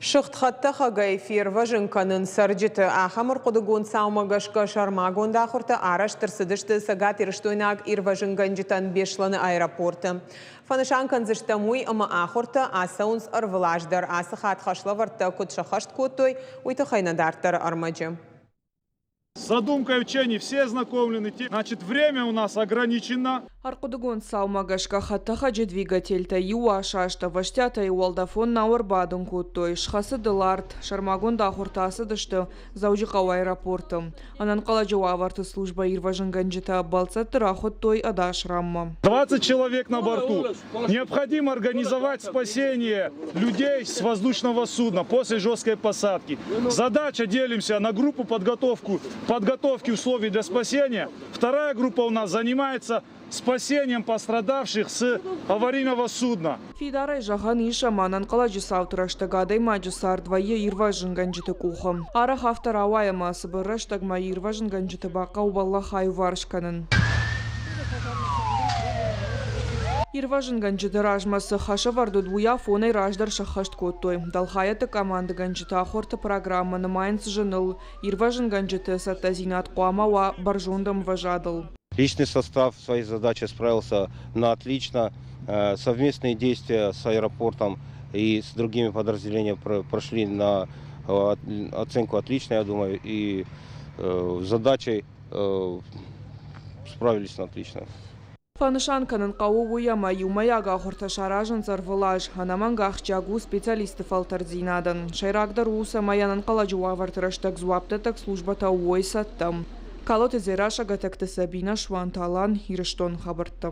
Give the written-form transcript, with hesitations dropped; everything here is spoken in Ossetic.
Сыгъд хӕдтӕхӕгӕй фервӕзын кӕнын цӕрджыты. Ахӕм ӕрхъуыдыгонд цаумӕ гӕсгӕ сӕрмагонд ахуыртӕ арӕзт ӕрцыдысты цӕгатирыстойнаг ирвӕзынгӕнджытӕн Беслӕны аэропорты. Фӕнысан кӕндзыстӕм уый, ӕмӕ ахуыртӕ ацӕуынц ӕрвылаз дӕр. Ацы хатт хӕслӕвӕрдтӕ куыд сӕххӕст кодтой, уый тыххӕй нӕ дарддӕры ӕрмӕджы. С задумкой учений все ознакомлены. Значит, время у нас ограничено. Ӕрхъуыдыгонд цаумӕ гӕсгӕ хӕдтӕхӕджы двигательтӕ иу асаст, ӕвӕстиатӕй уӕлдӕфон нау ӕрбадын кодтой, схӕцыд ыл арт, сӕрмагонд ахуыртӕ ацыдысты Дзӕуджыхъӕуы аэропорты. Ӕнӕнхъӕлӕджы уавӕрты службӕ ирвӕзынгӕнджытӕ бӕлццӕтты рахуыдтой ӕдас ранмӕ. 20 человек на борту. Необходимо организовать спасение людей с воздушного судна после жесткой посадки. Задача делимся на группу подготовку, подготовки условий для спасения. Вторая группа у нас занимается спасением пострадавших с аварийного судна. Фидарӕй зӕгъӕн ис, ӕмӕ ӕнӕнхъӕлӕджы цауты рӕстӕг адӕймаджы цард вӕййы ирвӕзынгӕнджыты къухы. Арӕх афтӕ рауайы ӕмӕ цыбыр рӕстӕгмӕ ирвӕзынгӕнджыты бахъӕуы бӕллӕх аиуварс кӕнын. Ирвӕзынгӕнджыты размӕ цы хӕс ӕвӕрд уыд, уый афонӕй раздӕр сӕххӕст кодтой. Дӕлхайӕдты къамандыгӕнджыты ахуырты программӕ нымайынц зыныл. Ирвӕзынгӕнджыты цӕттӕдзинад хъуамӕ уа бӕрзонд ӕмвӕзадыл. Личный состав своей задачи справился на отлично. Совместные действия с аэропортом и с другими подразделениями прошли на оценку отлично, я думаю, и с задачей справились на отлично. Фӕнысан кӕнын хъӕуы уый, ӕмӕ иумӕйаг ахуыртӕ саразынц ӕрвылаз. Ӕнӕмӕнг ахсджиаг у специалистты фӕлтӕрддзинадӕн. Сӕйрагдӕр у, цӕмӕй ӕнӕнхъӕлӕджы уавӕрты рӕстӕг дзуапдӕттӕг службӕтӕ уой цӕттӕ. Калоты Дзерассӕ, Гӕтӕгты Сабинӕ, Суанты Алан, Ирыстоны хабӕрттӕ.